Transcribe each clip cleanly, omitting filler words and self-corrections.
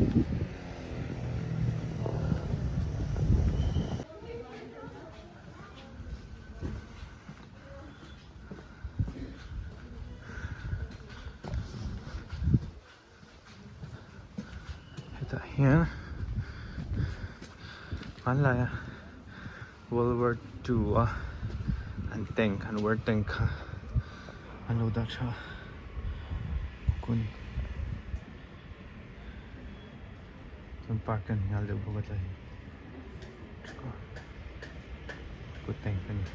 Hetah hian hmanlaia World War II a an tank an war tank kha an lo dah tha a kun chuan park a ni nghal deuh bawk a tlai hi kut tank a ni.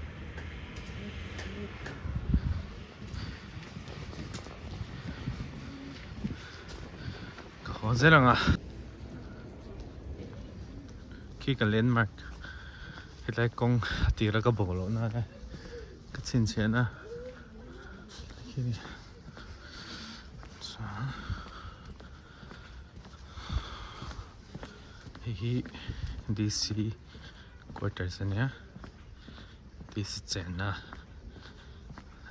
Ka haw zel ang a khi ka landmark hetlai kawng a tira ka bo loh nana ka chhinchhiah na khi a ni chuan hei hi D_C quarters a nia D_C chenna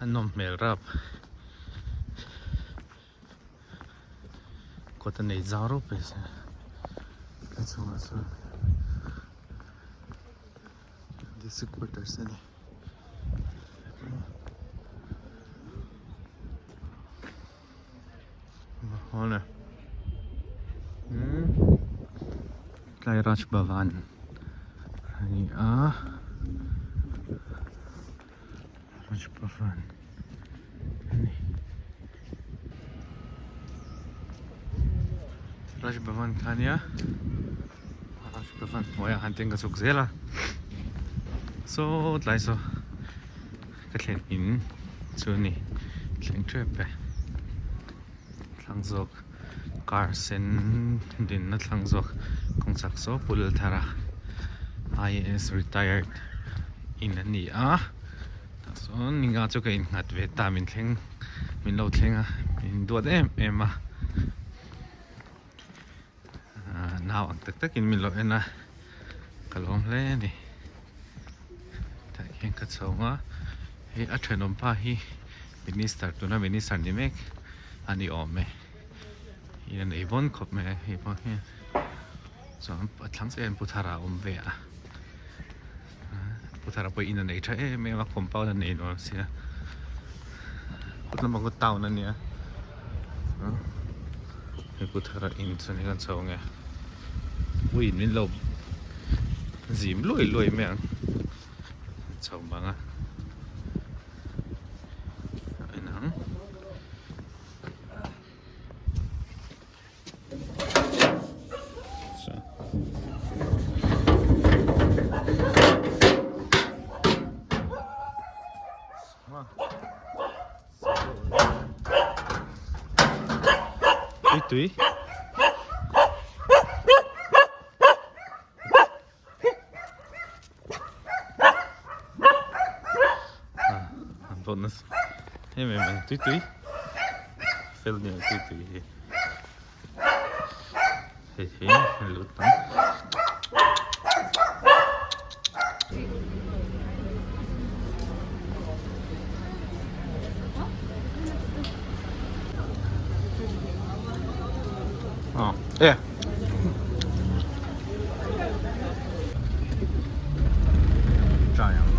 a nawm hmel rap. Kawt a nei zau reuh pawh se a chhungah chuan district quarters a ni. Awle tlai Raj Bhavan a ni a Raj Bhavan a ni. Raj Bhavan kha ania Raj Bhavan hnuaiah khan tin ka chhuk zel a saw tlai saw ka thlen in chu a ni thleng tep e thlang zawk car sen dinna thlang zawk kawng chak saw Pu Lalthara I_A_S retired in a ni a. Tah chuan ninga chu ka innghat ve ta min thleng min lo thleng a min duat em em a ahh nau ang tak takin min lo en a ka lawm hle a ni tah hian ka chho ang a hei a thenawm pa hi minister tuna minister ni mek a ni awm e in a nei vawn khawp mai a hei pawh hian chuan a thlang chiah hian pu thara a awm ve a. Pu thara pawh in a nei tha em em a compound a nei nuam sia kut lamah kut town a nia hei pu thara in chu ni kan chho ang e ui min lo zim luai luai mai ang chho bang a en ang. Tui tui. An vawt nasa em em ang tui tui fel ni ang tui tui hi hei hi a lut ang. E. Try ang.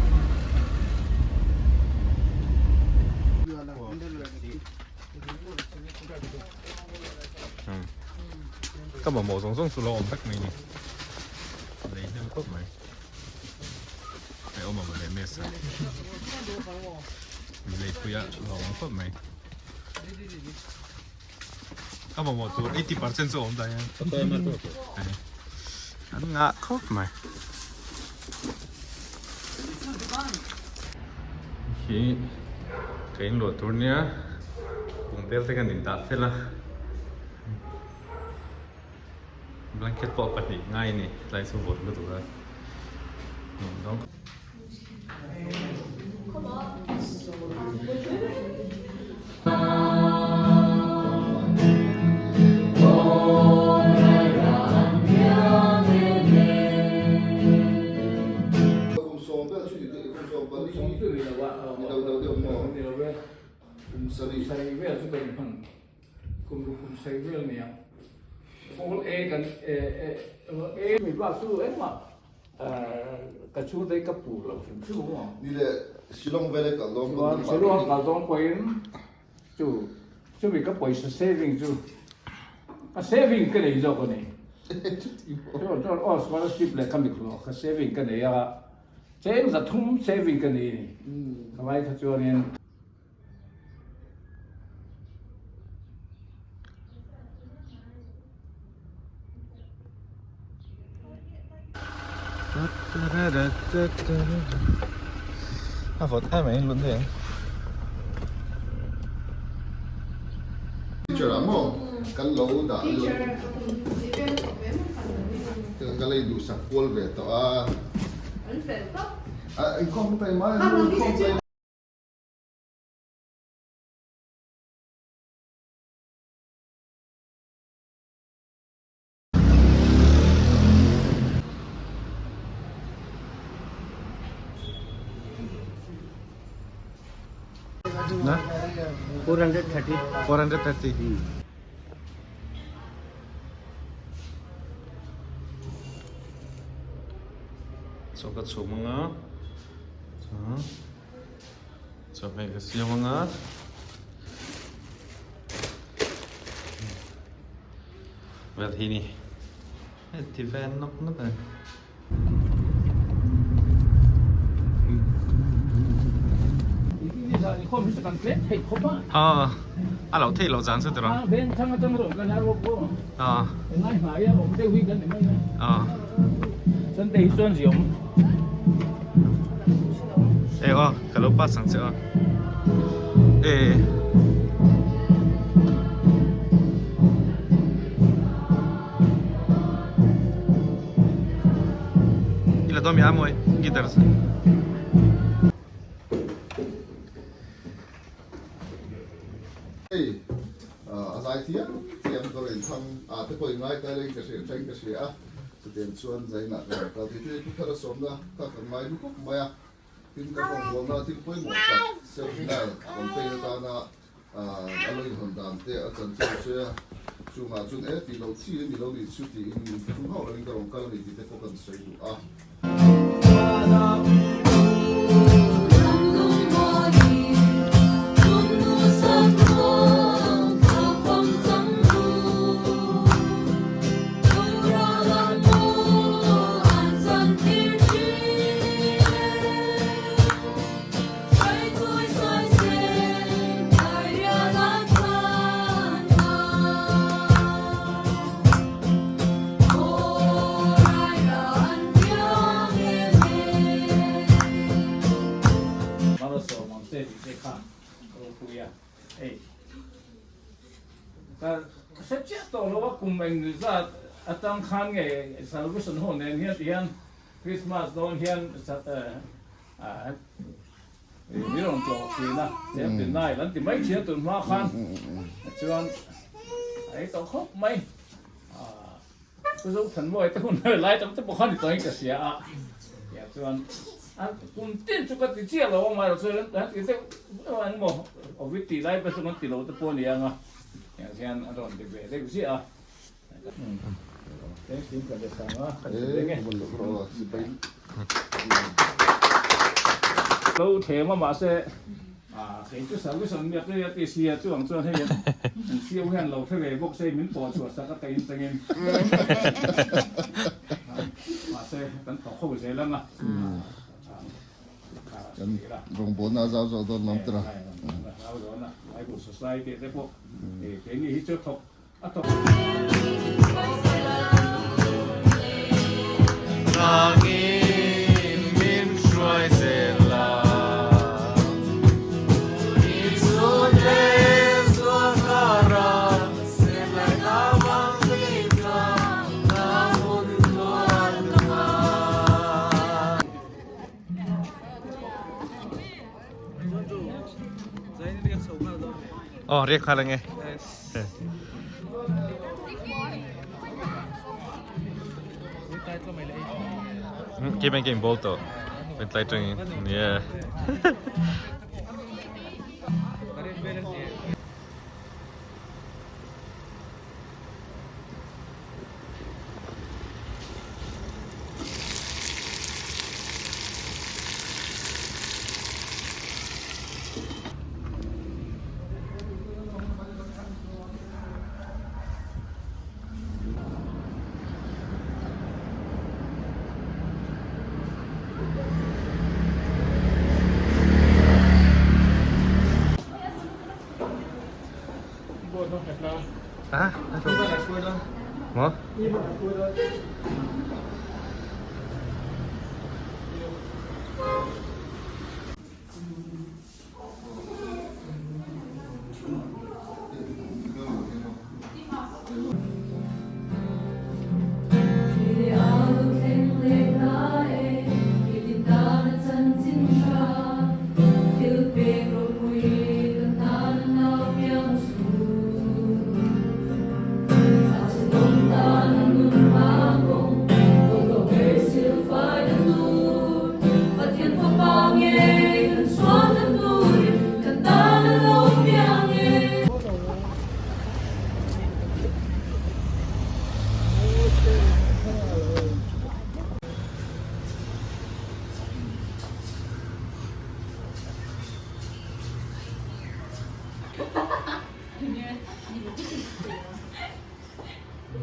Ka mamawh zawng zawng chu lo awm vek mai ni. Lei hnem khawp mai. Hei awm ang leh mesa. Leipui a lo awm khawp mai. Ka mamawh tur 80% chu a awm daih a. An ngah khawp mai. Hi ka inluah tur nia kum vel te kan indah fel a. Blanket pawh pahnih ngai a ni tlai chu vawt lutuk a. Nuam dawn. Pawl A kan A mi bak chu engmah ka chhungte hi ka pu lo hrim hrim ang aw. Ni le Shillong vela kal dawn pawn Chuan Shillong kal dawn pawhin chu chumi ka pawisa saving chu ka saving ka nei zawk a ni. Chuan chuan aw scholarship leh ka mikhual ka saving ka nei a cheng 300 saving ka nei a ni. Khalai kha chuanin. A vawt em mai lut daih ang. Teacher ah maw kan lo dah lut ka lei duhsak kual ve tawh a. A inkhawm taih mai a inkhawm taih. Na? 430. 430. Chaw ka chhum anga. Chuan chawhmeh ka siam anga. Vel hi ni. Heti vel nawk nawk a ni. Aw a loh theih loh zan chu tiraw. Aw. Aw. E aw ka lo pass ang che aw. E. I la dawm i a mawi guitar chu. Hei a zai thiam thiam ka rawn thang a te pawh in ngai kai laiin ka hria thain ka hria a chutiang chuan zainah ka rawn kal thei thei thu thar a sawmna kha ka ngai hlu khawp mai a tin ka rawngbawlna thil pawimawh tak self denial campaign atana a lo inhawn dan te a chanchin a sawi a chungah chuan e tih loh chi a ni lo nih chu tiin min thung hauh loin ka rawn kal a ni tih te pawh kan sawi duh a. Malsawm ang che tih te kha ropui a hei ka hre chiah tawh lo a kum eng zat atang khan nge salvation ho nen hian ti hian Christmas dawn hian Mi rawn tlawh thin a, cheng tin nai lan ti mai thin a tun hma khan chuan a ei tawh khawp mai. Pu Zothanmawia te hun lai tam te pawh khan ni tawhin ka hria a, tiah chuan a kum tin chu ka ti chiah lo a mai erawh chuan an ti deuh deuh a engmaw Covid tih lai pawh chu kan ti lo te pawh a ni ang a, tiang hian a rawn ti ve deuh ziah a. Lo thlem a mahse kei chu service an miat rei a ti sia chuang chuan hei an siau hian lo hre ve bawk se min pawh chhuah sak a ka in tangin mahse kan thawk ho zel ang a. Kan rawngbawlna a zau zawk dawn lam tira. Zau dawn a Bible Society te pawh keini hi chu thawk Tlangin min hruai zel a, i chhun leh zual kara sem lai avang bik la ka hun tuar ka ngai. Aw riak nghal ange. Keep making ball to. With lighting. Yeah. A maw?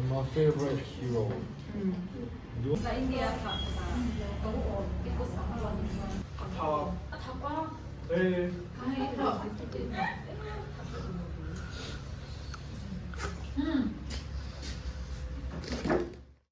My favorite hero.